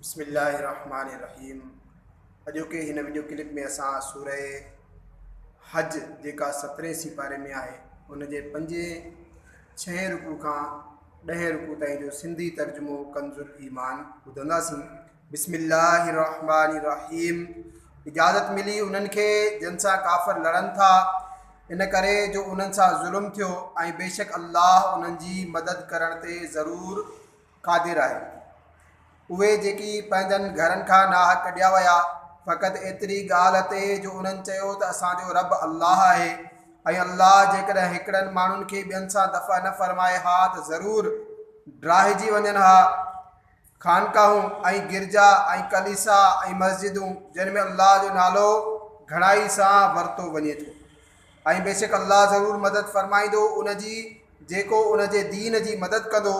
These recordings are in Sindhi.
بسم الله الرحمٰن الرحيم اڄوڪي هن وڊيو ڪلپ ۾ اسان سوره حج جيڪا سترهين سيپاري ۾ آهي ان جي پنجين ڇهين رڪوع کان ڏهين رڪوع تائين جو سنڌي ترجمو ڪنز الايمان ٻڌنداسين. بسم الله الرحمٰن الرحيم اجازت ملي انهن کي جن سان ڪافر لڙن ٿا ان ڪري جو انهن سان ظلم ٿيو ۽ بيشڪ الله انهن جي مدد ڪرڻ تي ضرور قادر آهي. اهي جيڪي پنهنجن گهرن کان ناحق ڪڍيا ويا، فقط ايتري ڳالهه تي جو انهن چيو ته اسان جو رب الله آهي ۽ الله جيڪڏهن هڪڙن ماڻهن کي ٻين سان دفع نه فرمائي ها ته ضرور ڊاهجي وڃن ها خانقاهون ۽ گرجا ۽ ڪليسا ۽ مسجدون جن ۾ الله جو نالو گهڻائي سان ورتو وڃي ٿو. ۽ بيشڪ الله ضرور مدد فرمائيندو ان جي جيڪو ان جي دين جي مدد ڪندو،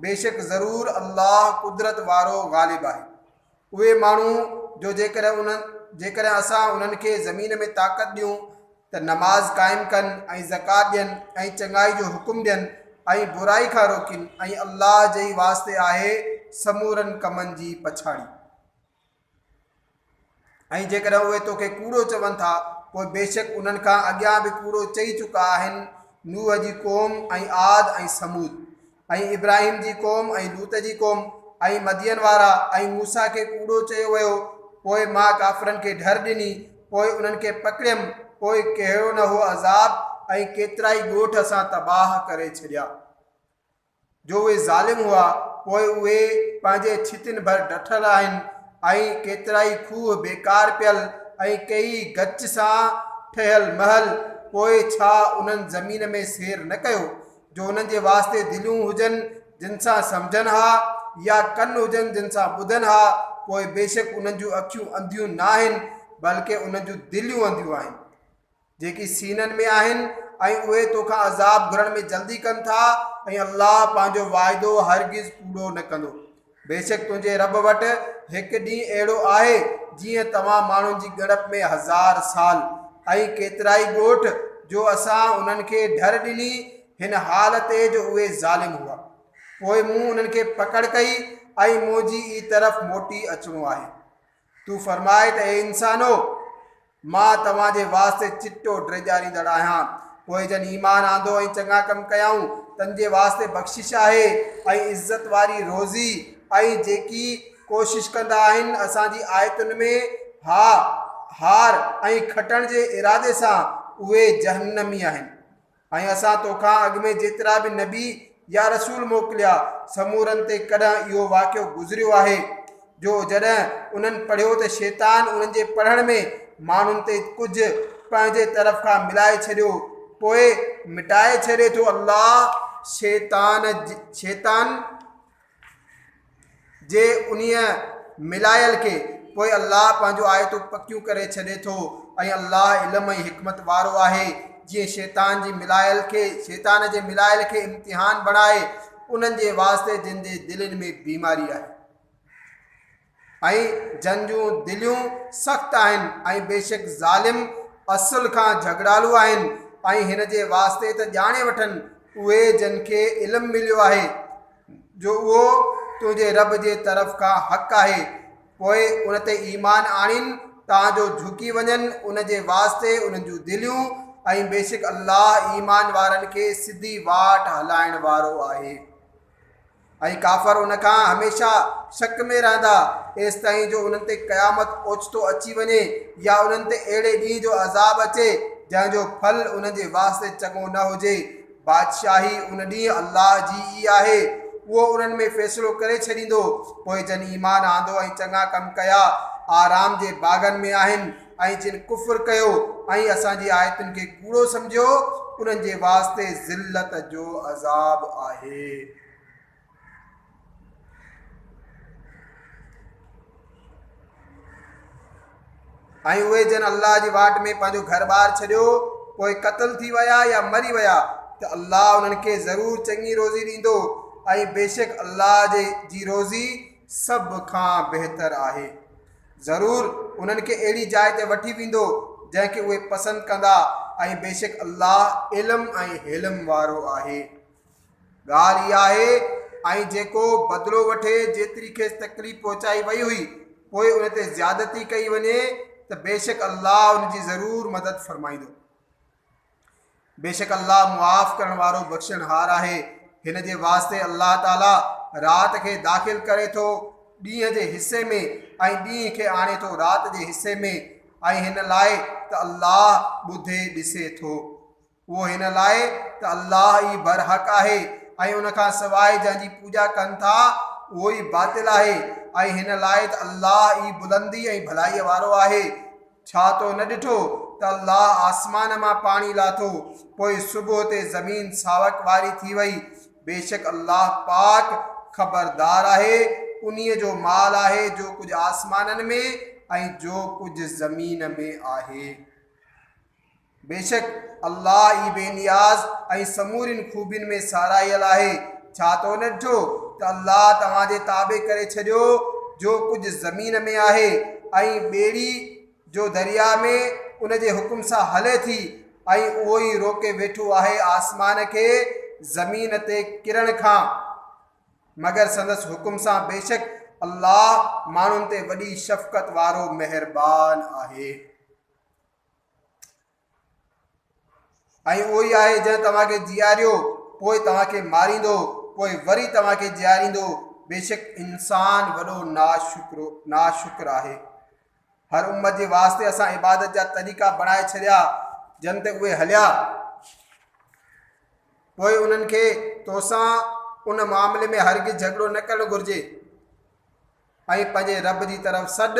بيشڪ ضرور الله قدرت وارو غالب آهي. اهي ماڻهو جو جيڪڏهن انهن جيڪڏهن اسان انهن کي زمين ۾ طاقت ڏيون ته نماز قائم ڪن ۽ زڪوات ڏين ۽ چڱائي جو حڪم ڏين ۽ برائي کان روڪين ۽ الله جي ئي واسطي آهي سمورن ڪمن جي پڇاڙي. ۽ جيڪڏهن اهي توکي ڪوڙو چون ٿا پوء بيشڪ انهن کان اڳيان به ڪوڙو چئي چڪا آهن نوح جي قوم ۽ عاد ۽ ثمود ۽ ابراهيم جي قوم ۽ لوط جي قوم ۽ مدين وارا ۽ موسيٰ کي ڪوڙو چيو ويو پوء مان ڪافرن کي ڍر ڏني پوء انهن کي پڪڙيم پوء ڪهڙو نه هو عذاب ۽ ڪيترائي ڳوٺ اسان تباهه ڪري ڇڏيا. جو اهي ظالم هئا، پوء اهي پنهنجي ڇتين ڀر ڊٺل آهن ۽ ڪيترائي کوهه بيڪار پيل ۽ ڪيئي گچ سان ٺهيل محل، پوء ڇا انهن زمين ۾ سير نه ڪيو، جو انهن جي واسطي دليون هجن جن سان سمجهن ها، يا ڪن هجن جن سان ٻڌن ها، پوء بيشڪ انهن جون اکيون انڌيون ناهن، بلڪه انهن جون دليون انڌيون آهن. جيڪي سينن ۾ آهن ۽ اهي توکان عذاب گهرڻ ۾ جلدي ڪن ٿا ۽ الله پنهنجو وعدو هرگز ڪوڙو نه ڪندو. بيشڪ تنهنجي رب وٽ هڪ ڏينهن اهڙو آهي جيئن توهان ماڻهن جي ڳڻپ ۾ هزار سال ۽ ڪيترائي ڳوٺ جو اسان انهن کي ڍر ڏني هن حال تي جو اهي ظالم هئا پوء مون انهن کي پڪڙ ڪئي ۽ منهنجي ئي طرف موٽي اچڻو آهي. تون فرماء ته اي انسانو! مان توهان جي واسطي چٽو ڊيڄاريندڙ آهيان. پوء جن ايمان آندو ۽ چڱا ڪم ڪيائون، تن جي واسطي بخشش آهي ۽ عزت واري روزي ۽ جيڪي ڪوشش ڪندا آهن اسان جي آيتن ۾ ها هار ۽ کٽڻ جي ارادي سان، اهي جهنمي آهن. ۽ اسان توکان اڳ ۾ جيترا به نبي يا رسول موڪليا، سمورن تي ڪڏهن اهو واقعو گذريو آهي، جو جڏهن انهن پڙهيو ته شيطان انهن جي پڙهڻ ۾ ماڻهن تي ڪجهه پنهنجي طرف کان ملائي ڇڏيو، پوء مٽائي ڇڏي ٿو الله شيطان شيطان جي انهيء ملايل کي، پوء الله پنهنجون آيتون پڪيون ڪري ڇڏي ٿو ۽ الله علم ۽ حڪمت وارو آهي، جيئن شيطان جي ملايل کي شيطان جي ملايل کي امتحان بڻائي انهن جي واسطي جن جي دلين ۾ بيماري آهي ۽ جن جون دليون سخت آهن ۽ بيشڪ ظالم اصل کان جهڳڙالو آهن ۽ هن جي واسطي ته ڄاڻي وٺن اهي جن کي علم مليو آهي جو اهو تنهنجي رب جي طرف کان حق آهي، پوء ان تي ايمان آڻين تان جو جهڪي وڃن ان جي واسطي انهن جون دليون ۽ بيشڪ الله ايمان وارن کي سڌي واٽ هلائڻ وارو آهي. ۽ ڪافر ان کان هميشه شڪ ۾ رهندا ايستائين جو انهن تي قيامت اوچتو اچي وڃي يا انهن تي اهڙي ڏينهن جو عذاب اچي جنهن جو ڦل انهن جي واسطي چڱو نه هجي بادشاهي ان ڏينهن الله جي ئي آهي، اهو انهن ۾ فيصلو ڪري ڇڏيندو، پوء جن ايمان آندو ۽ چڱا ڪم ڪيا، آرام جي باغن ۾ آهن، ۽ جن ڪفر ڪيو ۽ اسان جي آيتن کي ڪوڙو سمجهيو، انهن جي واسطي ذلت جو عذاب آهي. ۽ اهي جن الله جي واٽ ۾ پنهنجو گهر ٻار ڇڏيو پوء قتل ٿي ويا يا مري ويا ته الله انهن کي ضرور چڱي روزي ڏيندو ۽ بيشڪ الله جي جي روزي سڀ کان بهتر آهي ضرور انهن کي اهڙي جاء تي وٺي ويندو جنهن کي اهي پسند ڪندا ۽ بيشڪ الله علم ۽ حلم وارو آهي. ڳالهه اها آهي ۽ جيڪو بدلو وٺي جيتري کيس تڪليف پهچائي وئي هئي، پوء ان تي زيادتي ڪئي وڃي ته بيشڪ الله ان جي ضرور مدد فرمائيندو. بيشڪ الله معاف ڪرڻ وارو بخشڻهار آهي. هن جي واسطي الله تعالي رات کي داخل ڪري ٿو ڏينهن جي حصي ۾ ۽ ڏينهن کي آڻي ٿو رات جي حصي ۾، ۽ هن لاء ته الله ٻڌي ڏسي ٿو. اهو هن لاء ته الله ئي برحق آهي ۽ ان کان سواء جنهن جي پوڄا ڪن ٿا اهو ئي باطل آهي، ۽ هن لاء ته الله ئي بلندي ۽ ڀلائيء وارو آهي. ڇا تو نه ڏٺو ته الله آسمان مان پاڻي لاٿو، پوء صبح تي زمين ساوڪ واري ٿي وئي. بيشڪ الله پاڪ خبردار آهي، انهيء جو مال آهي جو ڪجهه آسمانن ۾ ۽ جو ڪجهه زمين ۾ آهي. بيشڪ الله ئي بي نياز ۽ سمورين خوبين ۾ ساراهيل آهي. ڇا تو نه ڏٺو ته الله توهان جي تابع ڪري ڇڏيو جو ڪجهه زمين ۾ آهي ۽ ٻيڙي جو درياء ۾ ان جي حڪم سان هلي ٿي ۽ اهو ئي روڪي ويٺو آهي آسمان کي زمين تي ڪرڻ کان مگر سندس حڪم سان، بيشڪ الله ماڻهن تي وڏي شفقت وارو مهربان آهي. ۽ اهو ئي آهي جنهن توهان کي جياريو پوء توهان کي ماريندو پوء وري توهان کي جياريندو، بيشڪ انسان وڏو ناشڪرو ناشڪر آهي. هر امت جي واسطي اسان عبادت جا طريقا بڻائي ڇڏيا جن تي اهي هليا، پوء انهن کي توسان ان معاملي ۾ هرگز جهڳڙو نه ڪرڻ گهرجي. ۽ پنهنجي رب جي طرف سڏ،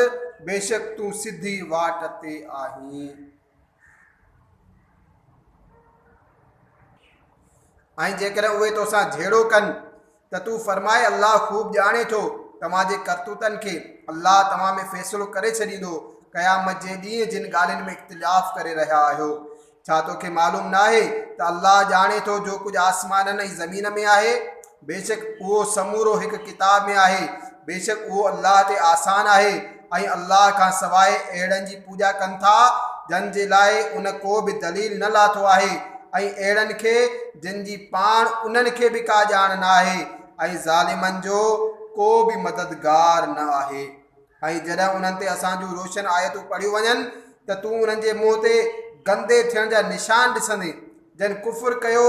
بيشڪ تون سڌي واٽ تي آهين. ۽ جيڪڏهن اهي توسان جهيڙو ڪن ته تون فرماء الله خوب ڄاڻي ٿو توهان جي ڪرتوتن کي، الله توهان ۾ فيصلو ڪري ڇڏيندو قيامت جي ڏينهن جن ڳالهين ۾ اختلاف ڪري رهيا آهيو. ڇا توکي معلوم ناهي ته الله ڄاڻي ٿو جو ڪجهه آسمانن ۽ زمين ۾ آهي؟ بيشڪ اهو سمورو هڪ ڪتاب ۾ آهي، بيشڪ اهو الله تي آسان آهي، ۽ الله کان سواء اهڙن جي پوڄا ڪن ٿا جن جي لاء ان ڪو به دليل نه لاٿو آهي، ۽ اهڙن کي جن جي پاڻ انهن کي به ڪا ڄاڻ نه آهي، ۽ ظالمن جو ڪو به مددگار نه آهي. ۽ جڏهن انهن تي اسان جون روشن آيتون پڙهيون وڃن ته تون انهن جي منهن تي گندي ٿيڻ جا نشان ڏسندين، جن ڪفر ڪيو،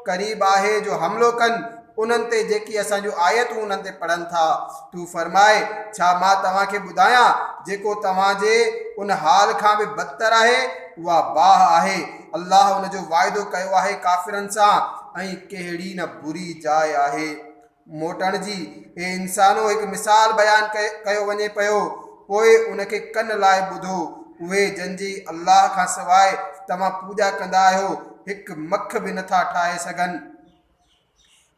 قريب آهي جو حملو ڪن انهن تي جيڪي اسان جون آيتون انهن تي پڙهن ٿا. تون فرماء، ڇا مان توهان کي ٻڌايان جيڪو توهان جي ان حال کان به بدتر آهي؟ اها باهه آهي، الله ان جو وعدو ڪيو آهي ڪافرن سان ۽ ڪهڙي نه بري جاء آهي. موٽڻ جي، اي انسانو! هڪ مثال بيان ڪيو وڃي پيو، پوء ان کي ڪن لائي ٻڌو. اهي جن جي الله کان سواء توهان پوڄا ڪندا آهيو، هڪ مک به نٿا ٺاهي سگهن،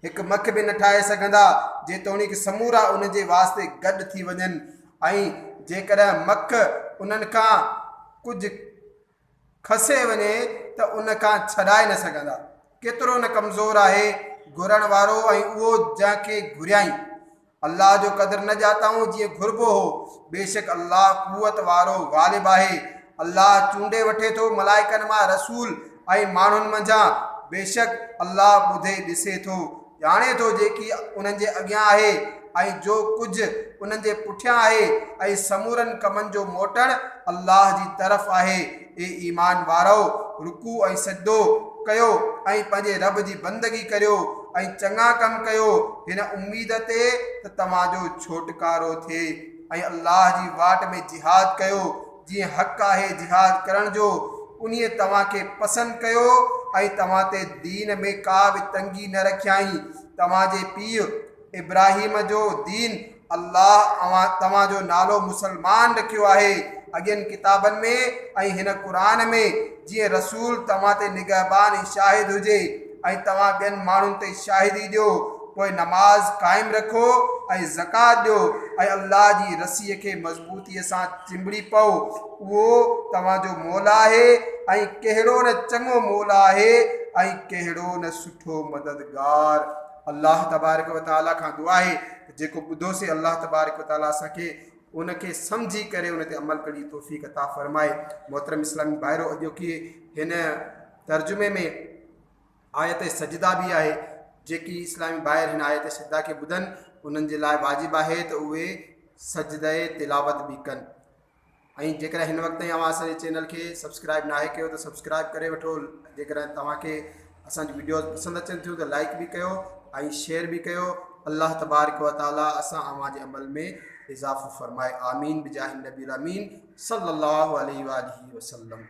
هڪ مک به نه ٺاهي سگهندا، جيتوڻيڪ سمورا ان جي واسطي گڏ ٿي وڃن ۽ جيڪڏهن مک انهن کان ڪجهه کسي وڃي ته ان کان ڇڏائي نه سگهندا. ڪيترو نه ڪمزور آهي گهرڻ وارو ۽ اهو جنهن کي گهريائين. الله جو قدر نه ڄاتائون جيئن گهربو هو. بيشڪ الله قوت وارو غالب آهي. الله چونڊي وٺي ٿو ملائڪن مان رسول ۽ ماڻهن منجهان. بيشڪ الله ٻڌي ڏسي ٿو. ڄاڻي ٿو جيڪي انهن جي اڳيان آهي ۽ جو ڪجهه انهن جي پٺيان آهي ۽ سمورن ڪمن جو موٽڻ الله جي طرف آهي. اي ايمان وارؤ! رڪوع ۽ سجدو ڪيو ۽ پنهنجي رب جي بندگي ڪريو ۽ چڱا ڪم ڪيو هن اميد تي ته توهان جو ڇوٽڪارو ٿئي ۽ الله جي واٽ ۾ جهاد ڪيو جيئن حق آهي جهاد ڪرڻ جو، انهيء توهان کي پسند ڪيو ۽ توهان تي دين ۾ ڪا به تنگي نه رکيائين، توهان جي پيء ابراهيم جو دين الله اوهان توهان جو نالو مسلمان رکيو آهي، اڳين ڪتابن ۾ ۽ هن قرآن ۾، جيئن رسول توهان تي نگهبان ۽ شاهد هجي ۽ توهان ٻين ماڻهن تي شاهدي ڏيو. پوء نماز قائم رکو ۽ زڪوات ڏيو ۽ الله جي رسيء کي مضبوطيء سان چنبڙي پئو، اهو توهان جو مولا آهي ۽ ڪهڙو نه چڱو مولا آهي ۽ ڪهڙو نه سٺو مددگار. الله تبارڪ و تعاليٰ کان دعا آهي ته جيڪو ٻڌوسين الله تبارڪ و تعاليٰ اسان کي ان کي سمجهي ڪري ان تي عمل ڪرڻ جي توفيق عطا فرمائي. محترم اسلامي ڀائرو، اڄوڪي هن ترجمي ۾ آيت سجده به آهي. جيڪي اسلامي ڀائر هن آيت سجده کي ٻڌن، انهن جي لاء واجب آهي ته اهي سجده تلاوت به ڪن. ۽ جيڪڏهن هن وقت تائين اوهان اسان جي چينل کي سبسڪرائب ناهي ڪيو ته سبسڪرائب ڪري وٺو. جيڪڏهن توهان کي اسان جون وڊيوز پسند اچن ٿيون ته لائڪ به ڪيو ۽ شيئر به ڪيو. الله تبارڪ و تعالي اسان اوهان جي عمل ۾ اضافو فرمائي. آمين بجاه النبي الامين صلي الله عليه واله وسلم.